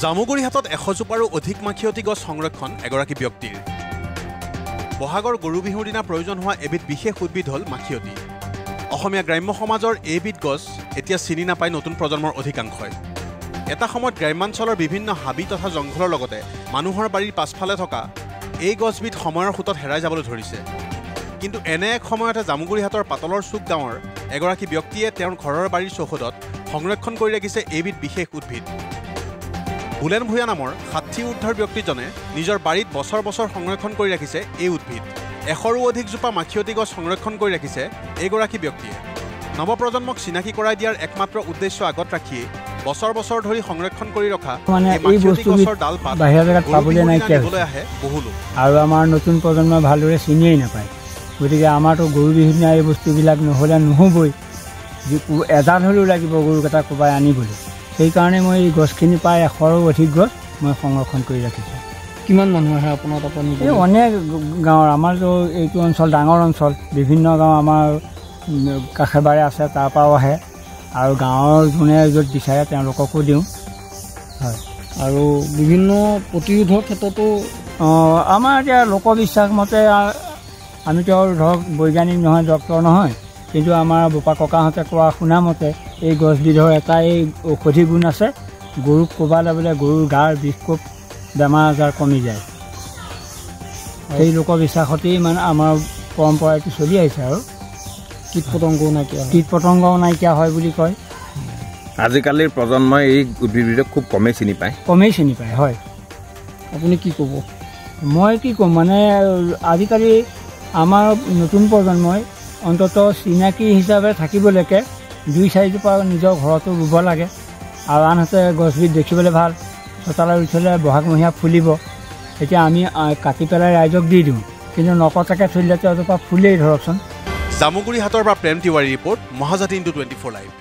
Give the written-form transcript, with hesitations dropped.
জামুগুৰিহাটত 100 জোপাৰো অধিক মাখিয়তী গছ সংৰক্ষণ এগৰাকী ব্যক্তিৰ। বহাগৰ গৰু বিহুৰ দিনা প্ৰয়োজন হোৱা এবিধ বিশেষ উদ্ভিদ হ'ল মাখিয়তী। অসমীয়া গ্ৰাম্য সমাজৰ এইবিধ গছ এতিয়া চিনি নাপায় নতুন প্ৰজন্মৰ অধিকাংশই। এটা সময়ত গ্ৰাম্যাঞ্চলৰ বিভিন্ন হাবি তথা জংঘলৰ লগতে মানুহৰ বাৰীৰ পাছফালে থকা এই গছবিধ সময়ৰ সোঁতত হেৰাই যাবলৈ ধৰিছে। কিন্তু এনে এক সময়তে জামুগুৰিহাটৰ পাতলৰ চুক গাঁৱৰ এগৰাকী ব্যক্তিয়ে তেওঁৰ ঘৰৰ বাৰীৰ চৌহদত সংৰক্ষণ কৰি ৰাখিছে এইবিধ বিশেষ উদ্ভিদ। বুলেন ভূঞা নামৰ 60 ঊৰ্ধৰ ব্যক্তিজনে নিজৰ বাৰীত বছৰ বছৰ সংৰক্ষণ কৰি ৰাখিছে এই উদ্ভিদ। 100ৰো অধিক জোপা মাখিয়তী গছ সংৰক্ষণ কৰি ৰাখিছে এইগৰাকী ব্যক্তিয়ে। নৱপ্ৰজন্মক চিনাকি কৰাই দিয়াৰ একমাত্ৰ উদ্দেশ্য আগত ৰাখিয়েই বছৰ বছৰ ধৰি সংৰক্ষণ কৰি ৰখা মানে এই বস্তুবিধ বাহিৰা জেগাত পাবলৈ নাইকিয়া আহে বহু লোক আৰু আমাৰ নতুন প্ৰজন্মই ভালদৰে চিনিয়েই নাপায়। গতিকে আমাৰতো গৰু বিহুৰ দিনা এই বস্তুবিলাক নহ'লে নহ'বই, এজাত হ'লেও লাগিব গৰুকেইটা কোবাই আনিবলৈ। সেইকাৰণে মই এই গছখিনি প্ৰায় 100ৰো অধিক গছ মই সংৰক্ষণ কৰি ৰাখিছোঁ। কিমান মানুহ আহে আপোনাৰ তাত? এই অনেক গাঁৱৰ, আমাৰতো এইটো অঞ্চল ডাঙৰ অঞ্চল, বিভিন্ন গাঁও আমাৰ কাষে বাৰে আছে, তাৰ পৰাও আহে আৰু গাঁৱৰ যোনে য'ত বিচাৰে তেওঁলোককো দিওঁ। হয়, আৰু বিভিন্ন প্ৰতিৰোধৰ ক্ষেত্ৰতো আমাৰ এতিয়া লোকবিশ্বাস মতে আমিতো ধৰক বৈজ্ঞানিক নহয়, ডক্তৰ নহয়, কিন্তু আমাৰ বোপা ককাহঁতে কোৱা শুনা মতে এই গছবিধৰ এটা এই ঔষধি গুণ আছে। গৰুক কোবালে বোলে গৰুৰ গাৰ বিষ কোপ বেমাৰ আজাৰ কমি যায়। সেই লোকবিশ্বাসতেই মানে আমাৰ পৰম্পৰা এইটো চলি আহিছে। আৰু কীট পতংগও নাইকিয়া, কীট পতংগও নাইকিয়া হয় বুলি কয়। আজিকালিৰ প্ৰজন্মই এই উদ্ভিদবিধক খুব কমেই চিনি পায়। কমেই চিনি পায়, হয়। আপুনি কি ক'ব? মই কি ক'ম মানে আজিকালি আমাৰ নতুন প্ৰজন্মই অন্ততঃ চিনাকি হিচাপে থাকিবলৈকে 2-4 জোপা নিজৰ ঘৰতো ৰুব লাগে। আৰু আনহাতে গছবিধ দেখিবলৈ ভাল, চোতালত উঠিলে বহাগমহীয়া ফুলিব। এতিয়া আমি কাটি পেলাই ৰাইজক দি দিওঁ, কিন্তু নকটাকৈ থৈ দিলেতো এজোপা ফুলেই ধৰকচোন। জামুগুৰিহাটৰ পৰা Prem Tiwari report, Mahajati into 24 live.